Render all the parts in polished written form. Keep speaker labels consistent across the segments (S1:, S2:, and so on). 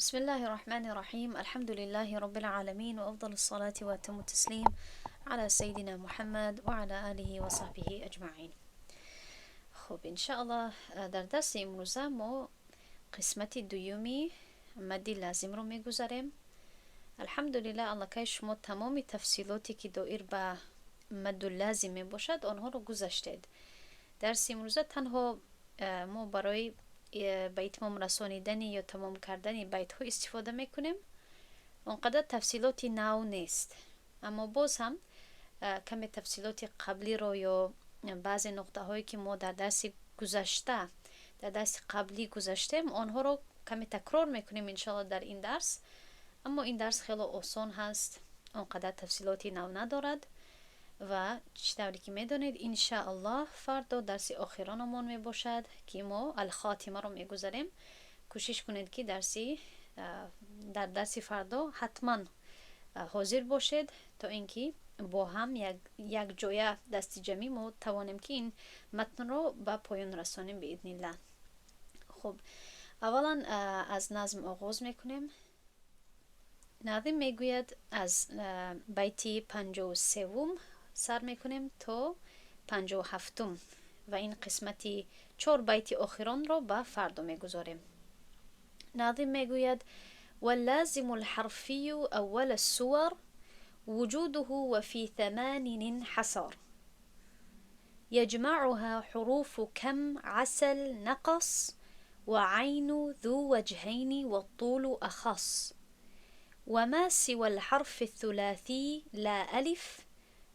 S1: بسم الله الرحمن الرحيم، الحمد لله رب العالمين، وأفضل الصلاة وأتم التسليم على سيدنا محمد وعلى آله وصحبه أجمعين. خب، انشاءالله در درس امروزه ما قسمت دومی مدی لازم رو میگذاریم. الحمدلله، аллакай шумо тамоми тафсилоте, ки доир ба мадду лазим мебошад, онҳоро гузаштед. Дарси имрӯза танҳо мо барои ба итмом расонидани ё тамом кардани байтҳо истифода мекунем. Он қадар тафсилоти нав нест, аммо боз ҳам каме тафсилоти қаблиро ё баъзе нуқтаҳое, ки мо дар дарси гузашта, дар дарси қаблӣ гузаштем, онҳоро каме такрор мекунем, иншоалло, дар ин дарс. Аммо ин дарс хело осон ҳаст, он қадар тафсилоти нав надорад. Ва чӣ тавре ки медонед, иншааллоҳ, фардо дарси охиронамон мебошад, ки мо Алхотимаро мегузарем. Кӯшиш кунед, ки дар дарси фардо ҳатман ҳозир бошед, то ин ки бо ҳам якҷоя, дасти ҷамъӣ мо тавонем, ки ин матнро ба поён расонем, биидниллаҳ. Хуб, аввалан аз назм оғоз мекунем. Назим мегӯяд, аз байти 53-ум сар мекунем то 57-ум ва ин қисмати чор байти охиронро ба фардо мегузорем. Назим мегӯяд: واللازم الحرفي أول السور وجوده وفي ثمان انحصر، يجمعها حروف كم، عسل، نقص، وعين ذو وجهين، والطول أخص، وما سوى الحرف الثلاثي لا ألف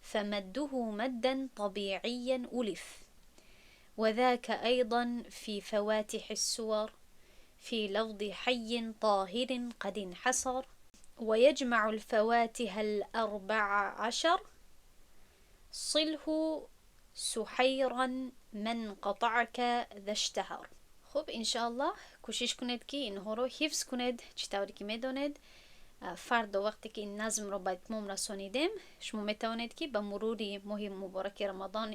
S1: فمده مدا طبيعيا ألف، وذاك أيضا في فواتح السور في لفظ حي طاهر قد انحصر، ويجمع الفواتح ال14 صله سحيرا من قطعك ذا اشتهر. Хуб, иншоаллоҳ, кӯшиш кунед, ки инҳоро ҳифз кунед. Чӣ тавре ки медонед, фардо вақте ки ин назмро ба итмом расонидем, шумо метавонед, ки ба мурури моҳи мубораки Рамадон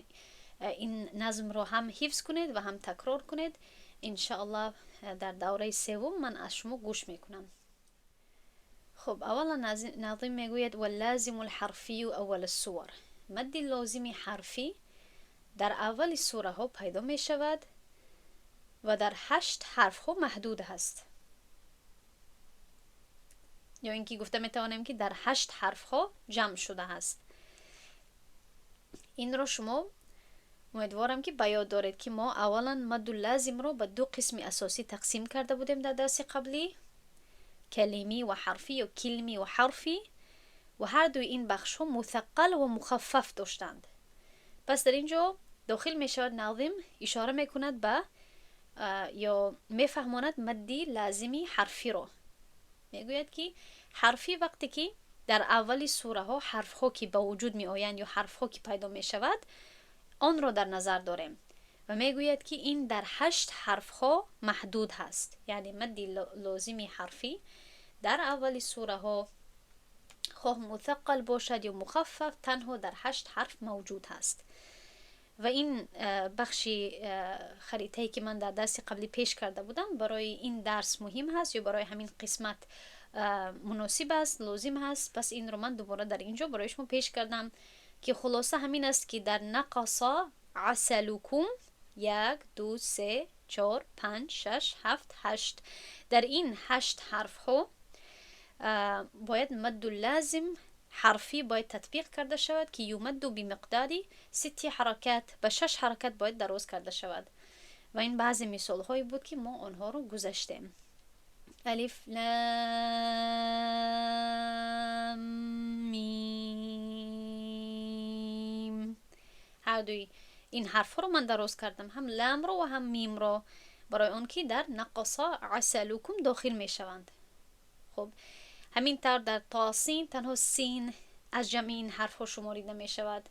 S1: ин назмро ҳам ҳифз кунед ва ҳам такрор кунед. Иншоаллоҳ, дар давраи севум ман аз шумо гӯш мекунам. Хуб, аввалан назим мегӯяд: واللازم الحرفي أول السور. Мадди лозими ҳарфӣ дар аввали сураҳо пайдо мешавад ва дар ҳашт ҳарфҳо маҳдуд ҳаст, ё ин ки гуфта метавонем, ки дар ҳашт ҳарфҳо ҷамъ шудааст. Инро шумо, умедворам, ки ба ёд доред, ки мо аввалан мадду лазимро ба ду қисми асосӣ тақсим карда будем дар дарси қаблӣ: калимӣ ва ҳарфӣ ё килмӣ ва ҳарфӣ. Ва ҳардуи ин бахшҳо муthаққал ва мухаффаф доштанд. Пас дар ин ҷо дохил мешавад, назим ишора мекунад ба ё мефаҳмонад мадди лазими ҳарфиро. Мегӯяд, ки ҳарфӣ вақте ки дар аввали сураҳо ҳарфҳо ки ба вуҷуд меоянд ё ҳарфҳо ки пайдо мешавад, онро дар назар дорем. Ва мегӯяд, ки ин дар ҳашт ҳарфҳо маҳдуд ҳаст, яъне мадди лозими ҳарфӣ дар аввали сураҳо, хоҳ муthаққал бошад ё мухаффаф, танҳо дар ҳашт ҳарф мавҷуд ҳаст. Ва ин бахши харитае, ки ман дар дарси қаблӣ пеш карда будам, барои ин дарс муҳим ҳаст ё барои ҳамин қисмат муносиб аст, лозим ҳаст. Пас инро ман дубора дар ин ҷо барои шумо пеш кардам, ки хулоса ҳамин аст, ки дар نقص عسلكم як, ду, се, чор, панҷ, шаш, ҳафт, ҳашт, дар ин ҳашт ҳарфҳо бояд мадду лазим ҳарфӣ бояд татбиқ карда шавад, ки يمد بمقدار ست حركات, ба шаш ҳаракат бояд дароз карда шавад. Ва ин баъзе мисолҳое буд, ки мо онҳоро гузаштем: алиф, лам, мим. Ҳардуи ин ҳарфҳоро ман дароз кардам, ҳам ламро ва ҳам мимро, барои он ки дар نقص عسلكم дохил мешаванд. Хуб, ҳамин тавр дар тосин танҳо син аз ҷамъи ин ҳарфҳо шуморида мешавад,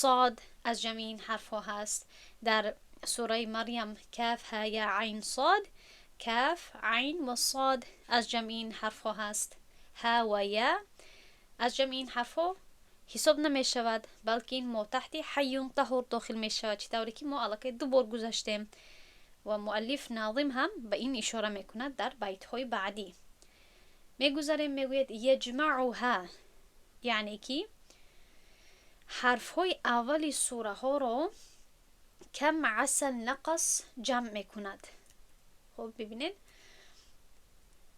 S1: сод аз ҷамъи ин ҳарфҳо ҳаст. Дар сураи Марьям каф, ҳа, я, айн, сод, каф, айн ва сод аз ҷамъи ин ҳарфҳо ҳаст. Ҳа ва я аз ҷамъи ин ҳарфҳо ҳисоб намешавад, балки ин мо таҳти حي طهور дохил мешавад, чӣ тавре ки мо аллакай ду бор гузаштем. و مؤلف ناظم هم به این اشاره میکند در بیت های بعدی. میگذاریم، میگوید یجمعها، یعنی که حرف های اولی سوره ها رو كم عسى نقص جمع میکند. خب، ببینید،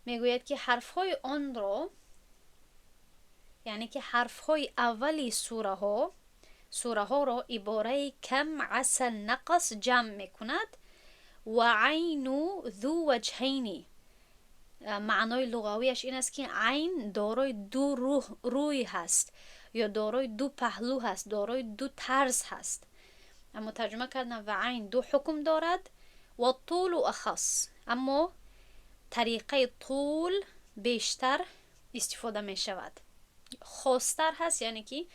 S1: میگوید که حرف های آن رو، یعنی که حرف های اولی سوره ها رو عباره كم عسى نقص جمع میکند. وعين ذو وجهين، معنای لغویش این است که عین دارای دو روی هست یا دارای دو پهلو هست، دارای دو طرز هست. اما ترجمه کردن و عین دو حکم دارد. والطول اخص، اما طریقه طول بیشتر استفاده می شود، خاصتر هست، یعنی که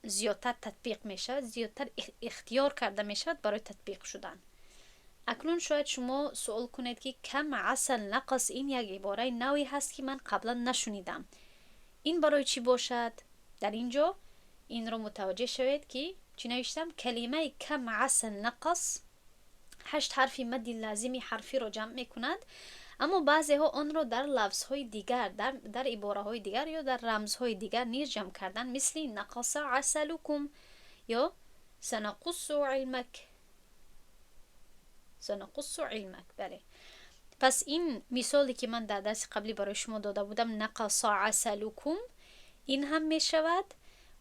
S1: زیادتر تطبیق می شود، زیادتر اختیار کرده می شود برای تطبیق شدن. اکنون شاید شما سوال کنید که كم عسى نقص، این یک عباره نوی هست که من قبلا نشنیدم، این برای چی باشد؟ در اینجا این رو متوجه شوید که چی نوشتم. کلمه كم عسى نقص هشت حرف مد لازمی حرفی رو جمع میکند، اما بعضی ها آن را در لفظ های دیگر، در عباره های دیگر یا در رمز های دیگر نیز جمع کردن، مثل نقص عسلكم یا سنقص علمك. سنقص علمك، بله. پس این مثالی که من در درس قبلی برای شما داده بودم، نقص عسلكم، این هم می شود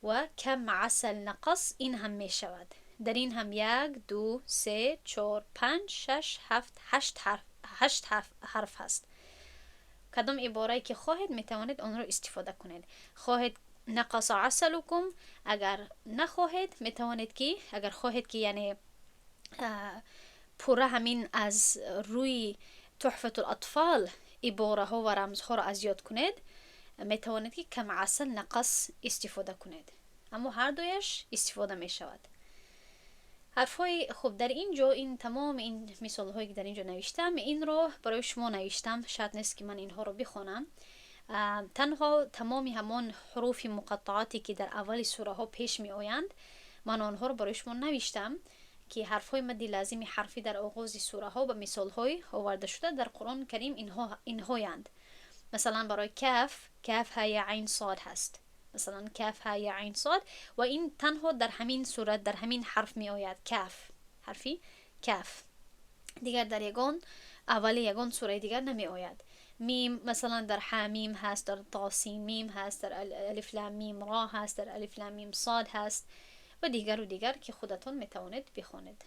S1: و كم عسى نقص، این هم می شود. در این هم یک، دو، سه، چهار، پنج، شش، هفت، هشت حرف، هشت حرف هست. کدام عباره که خواهید می توانید آن را استفاده کنید. خواهید نقص عسلكم، اگر نخواهید می توانید که، اگر خواهید که یعنی پوره همین از روی تحفة الاطفال عباره ها و رمز ها را از یاد کنید، می توانید که كم عسى نقص استفاده کنید، اما هر دویش استفاده می شود. حرفای خب، در اینجا این تمام این مثال هایی که در اینجا نوشتم، این رو برای شما نوشتم، شرط نیست که من اینها رو بخوانم. تنها تمام همان حروف مقطعاتی که در اول سوره ها پیش می آیند، من آنها رو برای شما نوشتم که حرف های مد لازمی حرفی در آغاز سوره ها و مثال های آورده شده در قرآن کریم اینهایند. مثلا برای کاف، کاف ها یا عین صاد هست. مثلا کاف ها یا عین صاد و این تنها در همین صورت، در همین حرف می آید. کاف، حرفی کاف دیگر در یگان اول یگان سوره دیگر نمی آید. میم مثلا در حامیم هست، در طاسین میم هست، در الف لام میم را هست، در الف لام میم صاد هست و دیگر و دیگر که خودتان میتوانید بخوانید.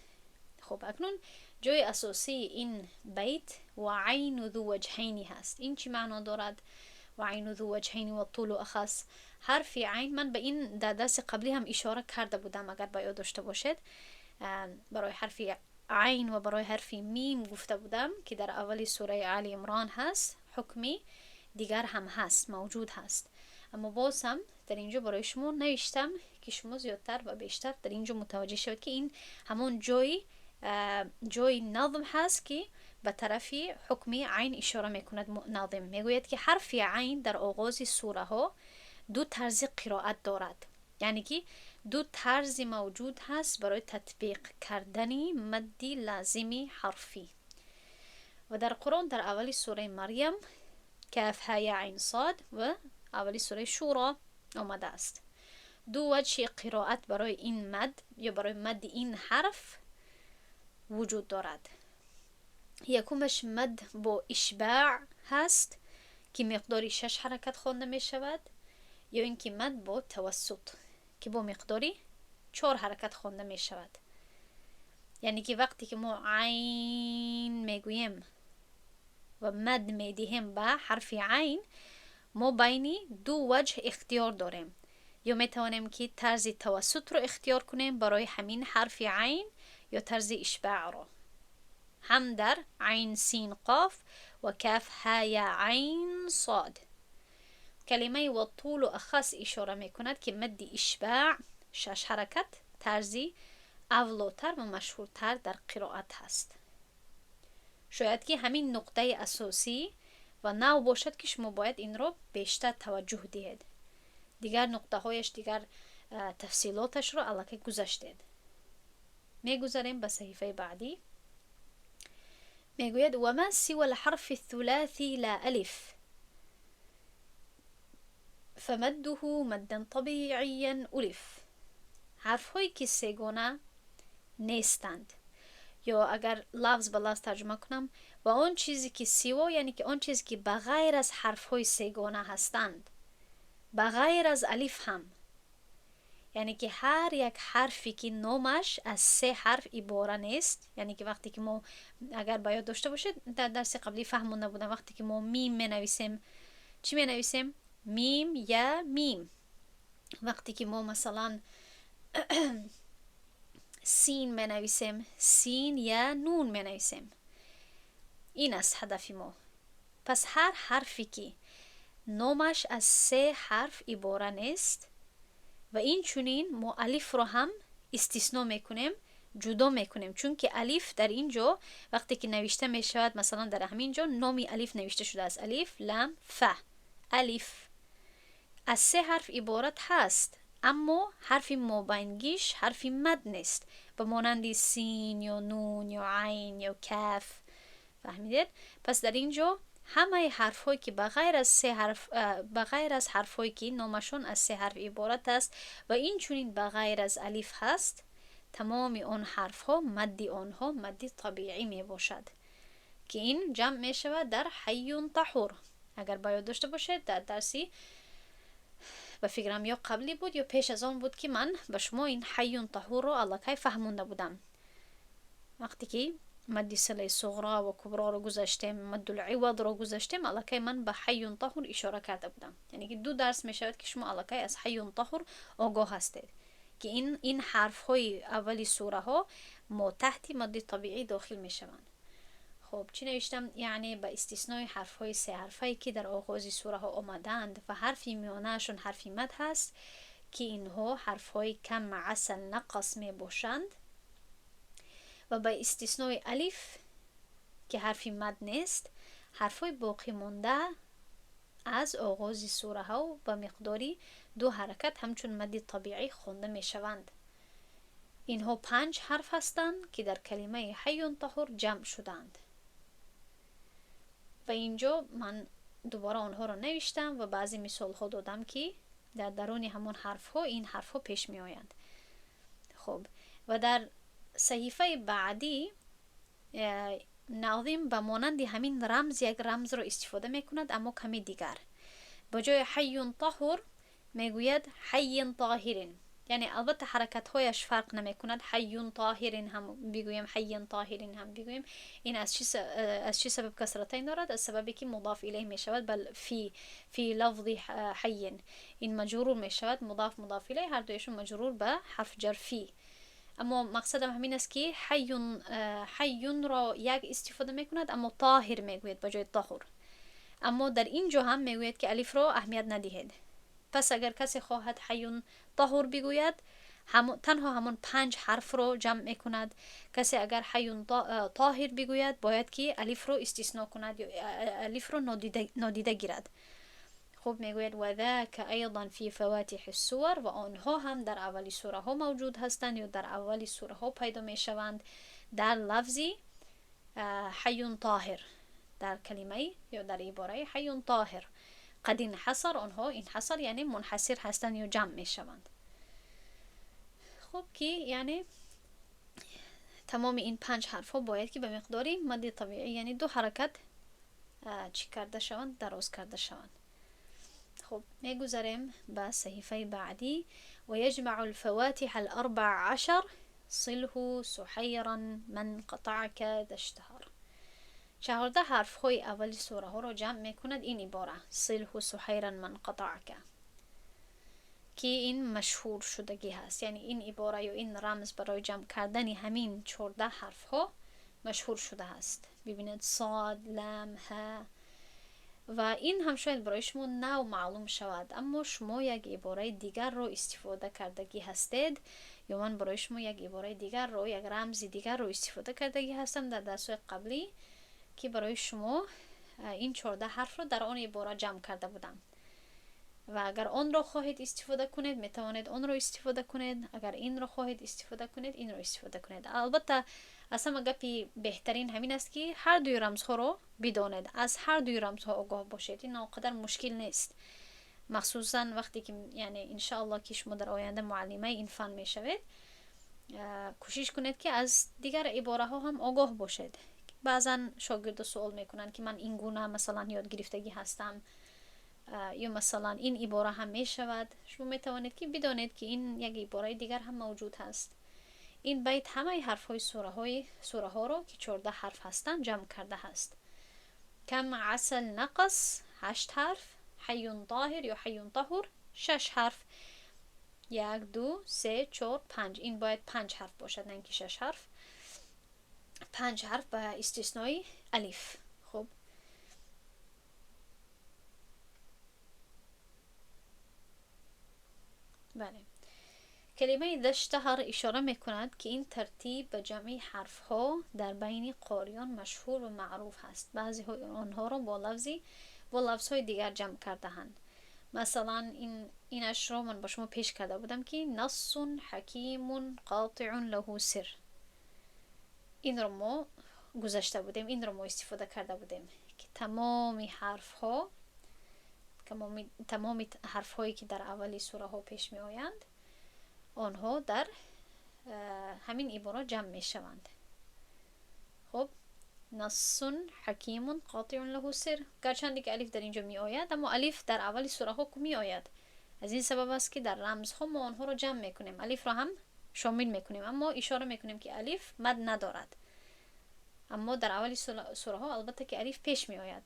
S1: خب، اکنون جای اساسی این بیت وعين ذو وجهين هست. این چی معنا دارد؟ وعين ذو وجهين والطول اخص. حرف عین، من به این در درس قبلی هم اشاره کرده بودم، اگر به یاد داشته باشید، برای حرف عین و برای حرف میم گفته بودم که در اول سوره آل عمران هست، حکمی دیگر هم هست، موجود هست. اما باز هم در اینجا برای شما نوشتم که شما زیادتر و بیشتر در اینجا متوجه شوید که این همون جای نظم هست که به طرف حکمی عین اشاره میکند. ناظم میگوید که حرف عین در آغاز سوره ها دو طرز قرائت دارد، یعنی که دو طرز موجود هست برای تطبیق کردن مد لازمی حرفی. و در قرآن در اول سوره مریم کاف ها یا عین صاد و اولی سوره شورا آمده است. دو وجه قرائت برای این مد یا برای مد این حرف وجود دارد. یکمش مد با اشباع هست که مقداری شش حرکت خوانده می شود، یا اینکه مد با توسط که با مقداری چهار حرکت خوانده می شود. یعنی که وقتی که ما عین میگوییم و مد میدهیم به حرف عین، ما بین دو وجه اختیار داریم: یا می توانیم که طرز توسط رو اختیار کنیم برای همین حرف عین یا طرز اشباع رو، هم در عین سین قاف و کاف ها یا عین صاد. کلمه والطول اخص اشاره می کند که مد اشباع، شش حرکت، طرزی اولاتر و مشهورتر در قرائت هست. شاید که همین نقطه اساسی و نو باشد که شما باید این را بیشتر توجه دهید. دیگر نقطه هایش، دیگر تفصیلاتش را الکی گذشتید. میگذریم به صحیفه بعدی. Мегӯяд: وما سوى الحرف الثلاثي لا ألف فمده مدا طبيعيا ألف. Ҳарфҳое ки сегона нестанд, ё агар лафз ба лафз тарҷума кунам, ва он чизе ки سوى, яъне ки он чизе ки ба ғайр аз ҳарфҳои сегона ҳастанд, ба ғайр аз алиф ҳам, яъне ки ҳар як ҳарфе ки номаш аз се ҳарф ибора нест. Яъне ки вақте ки мо, агар ба ёд дошта бошед, дар дарси қаблӣ фаҳмонда будам, вақте ки мо мим менависем, чӣ менависем? Мим, я, мим. Вақте ки мо, масалан, син менависем, син, я, нун менависем. Ин аст ҳадафи мо. Пас ҳар ҳарфе ки номаш аз се ҳарф ибора нест, ва инчунин мо алифро ҳам истисно мекунем, ҷудо мекунем, чунки алиф дар ин ҷо вақте ки навишта мешавад, масалан, дар ҳамин ҷо номи алиф навишта шудааст: алиф, лам, фа. Алиф аз се ҳарф иборат ҳаст, аммо ҳарфи мобайнгиш ҳарфи мад нест, ба монанди син ё нун ё айн ё каф. Фаҳмидед? Пас дар ин ҷо ҳамаи ҳарфҳое ки ба ғайр аз се ҳарф, ба ғайр аз ҳарфҳое ки номашон аз се ҳарф иборат аст ва инчунин ба ғайр аз алиф ҳаст, тамоми он ҳарфҳо, мадди онҳо мадди табиӣ мебошад, ки ин ҷамъ мешавад дар حي طهور. Агар ба ёд дошта бошед, дар дарси, ба фикрам, ё қаблӣ буд, ё пеш аз он буд, ки ман ба шумо ин حي طهور ро аллакай фаҳмонда будам. Вақте ки мадди силаи суғро ва куброро гузаштем, مد العوض ро гузаштем, аллакай ман ба حي طهور ишора карда будам. Яъне ки ду дарс мешавад, ки шумо аллакай аз حي طهور огоҳ ҳастед, ки ин ҳарфҳои аввали сураҳо мо таҳти мадди табиӣ дохил мешаванд. Хуб, чӣ навиштам? Яъне ба истиснои ҳарфҳои сеҳарфае, ки дар оғози сураҳо омадаанд ва ҳарфи миёнаашон ҳарфи мад ҳаст, ки инҳо ҳарфҳои كم، عسل، نقص мебошанд, ва ба истиснои алиф, ки ҳарфи мад нест, ҳарфҳои боқимонда аз оғози сураҳо ба миқдори ду ҳаракат ҳамчун мадди табиӣ хонда мешаванд. Инҳо панҷ ҳарф ҳастанд, ки дар калимаи حي طهور ҷамъ шудаанд. Ва инҷо ман дубора онҳоро навиштам ва баъзе мисолҳо додам, ки дар даруни ҳамон ҳарфҳо ин ҳарфҳо пеш меоянд. Хуб, ва дар саҳифаи баъдӣ нозим ба монанди ҳамин рамз як рамзро истифода мекунад, аммо каме дигар. Ба ҷои حي طهور мегӯяд حي طاهر. Яъне албатта ҳаракатҳояш фарқ намекунад. حي طاهر ҳам бигӯем, حي طاهر ҳам бигӯем. Ин аз чӣ сабаб касратайн дорад? Аз сабабе ки مضاف إليه мешавад, бал في لفظ حي ин маҷрур мешавад, مضاف، مضاف إليه, ҳар дуяшон маҷрур ба ҳарф ҷар في. Аммо мақсадам ҳамин аст, ки حي حي ро як истифода мекунад, аммо طاهر мегӯяд ба ҷои طهور. Аммо дар ин ҷо ҳам мегӯяд, ки алифро аҳамият надиҳед. Пас агар касе хоҳад حي طهور бигӯяд, танҳо ҳамон панҷ ҳарфро ҷамъ мекунад. Касе агар حي طاهر бигӯяд, бояд ки алифро истисно кунад ё алифро нодида гирад. Хуб, мегӯяд: وذاك أيضا في فواتح السور. Ва онҳо ҳам дар аввали сураҳо мавҷуд ҳастанд ё дар аввали сураҳо пайдо мешаванд, дар лафзи حي طاهر, дар калимаи ё дар ибораи حي طاهر. قد انحصر, онҳо انحصر яъне منحصر ҳастанд ё ҷамъ мешаванд. Хуб, ки яъне тамоми ин панҷ ҳарфҳо бояд ки ба миқдори мадди табиӣ, яъне ду ҳаракат, чӣ карда шаванд? Дароз карда шаванд. Хуб, мегузарем ба саҳифаи баъдӣ. ويجمع الفواتح الأربع عشر صله سحيرا من قطعك ذا اشتهر. 14 ҳарфҳои аввали сураҳоро ҷамъ мекунад ин ибора: صله سحيرا من قطعك, ки ин машҳур шудагӣ ҳаст. Яъне ин ибора ё ин рамз барои ҷамъ кардани ҳамин 14 ҳарфҳо машҳур шудааст. Бибинед: сод, лам, ҳа. Ва ин ҳам шояд барои шумо нав маълум шавад, аммо шумо як ибораи дигарро истифода кардагӣ ҳастед, ё ман барои шумо як ибораи дигарро, як рамзи дигарро истифода кардагӣ ҳастам дар дарсҳои қаблӣ, ки барои шумо ин 14 ҳарфро дар он ибора ҷамъ карда будам. Ва агар онро хоҳед истифода кунед, метавонед онро истифода кунед, агар инро хоҳед истифода кунед, инро истифода кунед, албатта. Аз ҳама гапи беҳтарин ҳамин аст, ки ҳар дуи рамзҳоро бидонед, аз ҳар дуи рамзҳо огоҳ бошед. Ин он қадар мушкил нест, махсусан вақте ки, яъне, иншааллоҳ, ки шумо дар оянда муаллимаи ин фан мешавед, кӯшиш кунед, ки аз дигар ибораҳо ҳам огоҳ бошед. Баъзан шогирдо суол мекунанд, ки ман ин гуна, масалан, ёдгирифтагӣ ҳастам ё, масалан, ин ибора ҳам мешавад. Шумо метавонед, ки бидонед, ки ин як ибораи дигар ҳам мавҷуд ҳаст. Ин байт ҳамаи ҳарфҳои сураҳоро, ки 14 ҳарф ҳастанд, ҷамъ карда ҳаст. كم عسل نقص ҳашт ҳарф, حي طاهر ё حي طهور шаш ҳарф. Як, ду, се, чор, панҷ. Ин бояд панҷ ҳарф бошад, на ин ки шаш ҳарф. Панҷ ҳарф ба истиснои алиф. Хуб, бале, калимаи ذا اشتهر ишора мекунад, ки ин тартиб ба ҷамъи ҳарфҳо дар байни қориён машҳур ва маъруф ҳаст. Баъзеҳо онҳоро бо лафзҳои дигар ҷамъ кардаанд. Масалан, инашро ман ба шумо пеш карда будам, ки نص حكيم قاطع له سر. Инро мо гузашта будем, инро мо истифода карда будем, ки тамоми ҳарфҳо, тамоми ҳарфҳое, ки дар аввали сураҳо пеш меоянд, онҳо дар ҳамин ибора ҷамъ мешаванд. Хуб, نص حكيم قاطع له سر. Гарчанде ки алиф дар ин ҷо меояд, аммо алиф дар аввали сураҳо ку меояд. Аз ин сабаб аст, ки дар рамзҳо мо онҳоро ҷамъ мекунем, алифро ҳам шомил мекунем, аммо ишора мекунем, ки алиф мад надорад. Аммо дар аввали сураҳо, албатта, ки алиф пеш меояд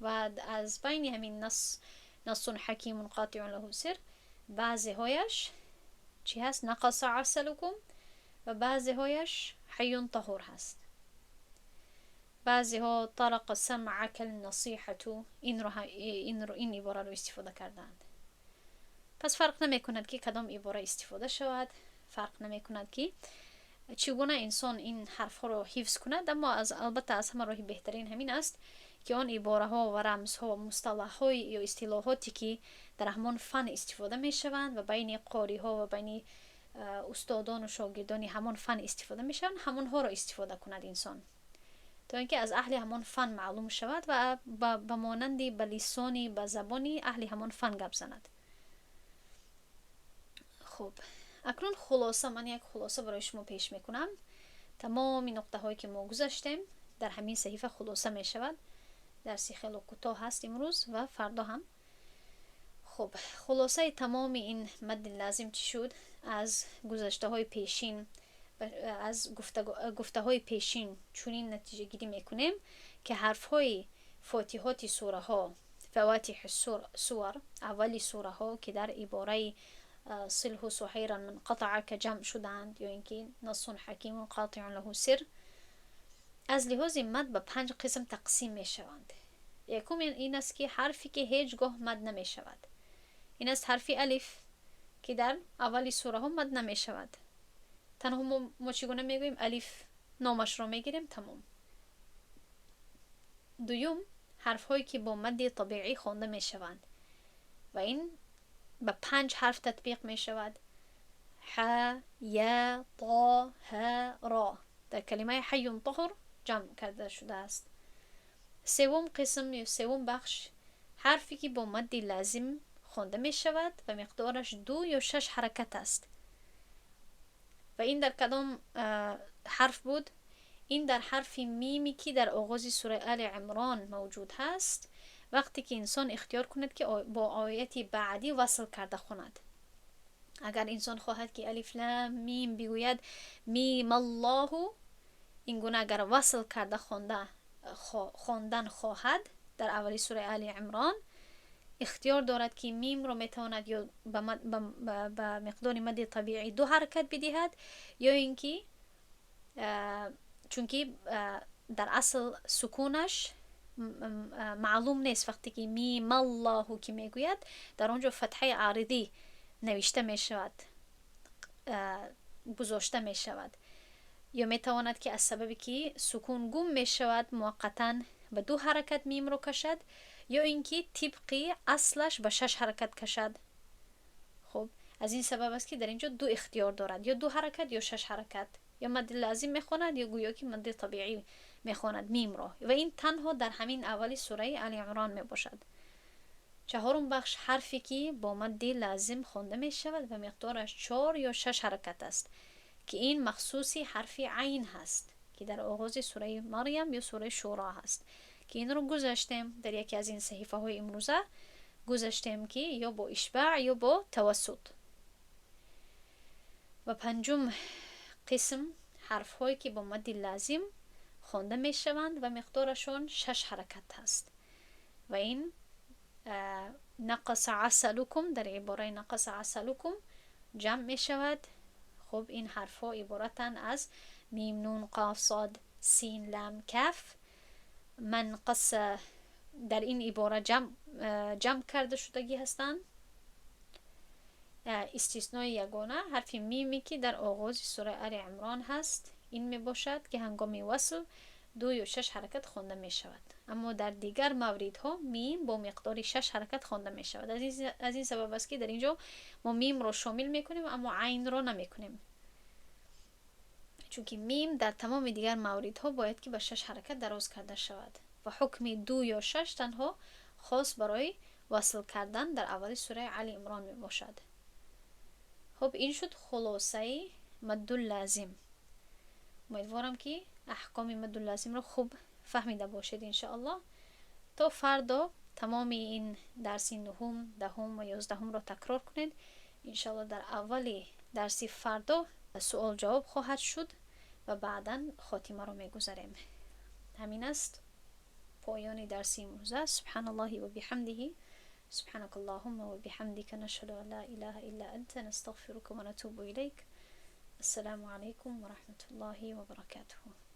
S1: ва аз байни ҳамин نص حكيم قاطع له سر баъзеҳояш чӣ ҳаст? نقص عسلكم ва баъзеҳояш حي طهور ҳаст. Баъзеҳо طرق سمعك النصيحة, инро, ин ибораро истифода кардаанд. Пас фарқ намекунад, ки кадом ибора истифода шавад, фарқ намекунад, ки чӣ гуна инсон ин ҳарфҳоро ҳифз кунад. Аммо албатта, аз ҳама роҳи беҳтарин ҳамин аст, ки он ибораҳо ва рамзҳо ва мусталаҳҳои ё истилоҳоте, ки дар ҳамон фан истифода мешаванд ва байни қориҳо ва байни устодону шогирдони ҳамон фан истифода мешаванд, ҳамонҳоро истифода кунад инсон, то ин ки аз аҳли ҳамон фан маълум шавад ва ба монанди ба лисони, ба забони аҳли ҳамон фан гап занад. Хуб, акнун хулоса. Ман як хулоса барои шумо пеш мекунам. Тамоми нуқтаҳое, ки мо гузаштем, дар ҳамин саҳифа хулоса мешавад. Дарси хело кӯтоҳ ҳаст имрӯз ва фардо ҳам. Хуб, хулосаи тамоми ин мадди лазим чӣ шуд? Аз гузаштаҳои пешин, аз гуфтаҳои пешин чунин натиҷагирӣ мекунем, ки ҳарфҳои фотиҳоти сураҳо, فواتح السور, аввали сураҳо, ки дар ибораи صله سهيرا من قطعك ҷамъ шудаанд ё ин ки نص حكيم قاطع له سر, аз лиҳози мад ба панҷ қисм тақсим мешаванд. Якум ин аст, ки ҳарфе, ки ҳеҷ гоҳ мад намешавад. Ин аст ҳарфи алиф, ки дар аввали сураҳо мад намешавад. Танҳо мо чӣ гуна мегӯем? Алиф, номашро мегирем, тамом. Дуюм, ҳарфҳое, ки бо мадди табиӣ хонда мешаванд, ва ин ба панҷ ҳарф татбиқ мешавад: ҳ, я, то, ҳ, ро. Дар калимаи حي طهور ҷамъ карда шудааст. Севум қисм ё севум бахш, ҳарфе, ки бо мадди лазим хонда мешавад ва миқдораш ду ё шаш ҳаракат аст. Ва ин дар кадом ҳарф буд? Ин дар ҳарфи мими, ки дар оғози сураи Али Имрон мавҷуд ҳаст, вақте ки инсон ихтиёр кунад, ки бо ояти баъдӣ васл карда хонад. Агар инсон хоҳад, ки ألف لام ميم бигӯяд, ميم الله, ин гуна агар васл карда хондан хоҳад, дар аввали сураи Али Имрон ихтиёр дорад, ки мимро метавонад ё ба миқдори мадди табиӣ ду ҳаракат бидиҳад, ё ин ки, чунки дар асл сукунаш маълум нест, вақте ки ميم الله ки мегӯяд, дар он ҷо фатҳаи аридӣ навишта мешавад, гузошта мешавад, ё метавонад, ки аз сабабе ки сукун гум мешавад, муваққатан ба ду ҳаракат мимро кашад, ё ин ки тибқи аслаш ба шаш ҳаракат кашад. Хуб, аз ин сабаб аст, ки дар ин ҷо ду ихтиёр дорад: ё ду ҳаракат, ё шаш ҳаракат. یا مد لازم میخواند یا گویا که مد طبیعی میخواند میم را، و این تنها در همین اولی سوره آل عمران میباشد. چهارم بخش حرفی که با مد لازم خوانده می شود و مقدارش 4 یا 6 حرکت است که این مخصوصی حرف عین هست که در آغاز سوره مریم یا سوره شورا هست که این رو گذاشتیم در یکی از این صحیفه های امروزه گذاشتیم که یا با اشباع یا با توسط. و پنجم قسم حرف هایی که با مد لازم خوانده می شوند و مقدارشون 6 حرکت هست و این نقص عسلکم در عباره نقص عسلکم جمع می شود. خب این حرف ها عبارتن از میم، نون، قاف، صاد، سین، لام، کاف. من قص در این عباره جمع کرده شدگی هستند. استثنای یگانه حرف میمی که در آغاز سوره آل عمران هست این می باشد که هنگام وصل 2 یا 6 حرکت خوانده می شود، اما در دیگر موردها میم با مقدار 6 حرکت خوانده می شود. از این سبب است که در اینجا ما میم را شامل می کنیم اما عین را نمی کنیم، چون که میم در تمام دیگر موردها باید که به 6 حرکت دراز کرده شود و حکم 2 یا 6 تنها خاص برای وصل کردن در اول سوره آل عمران می باشد. خب این شد خلاصه مد لازم. امیدوارم که احکام مد لازم رو خوب فهمیده باشید انشاءالله. تا فردا تمام این درس نهم، دهم و 11 را تکرار کنید. انشاءالله در اول درس فردا سوال جواب خواهد شد و بعدا خاتمه رو میگذاریم. همین است پایان درس امروزه. سبحان الله و بحمده، سبحانك اللهم وبحمدك، نشهد أن لا إله إلا أنت، نستغفرك ونتوب إليك. السلام عليكم ورحمة الله وبركاته.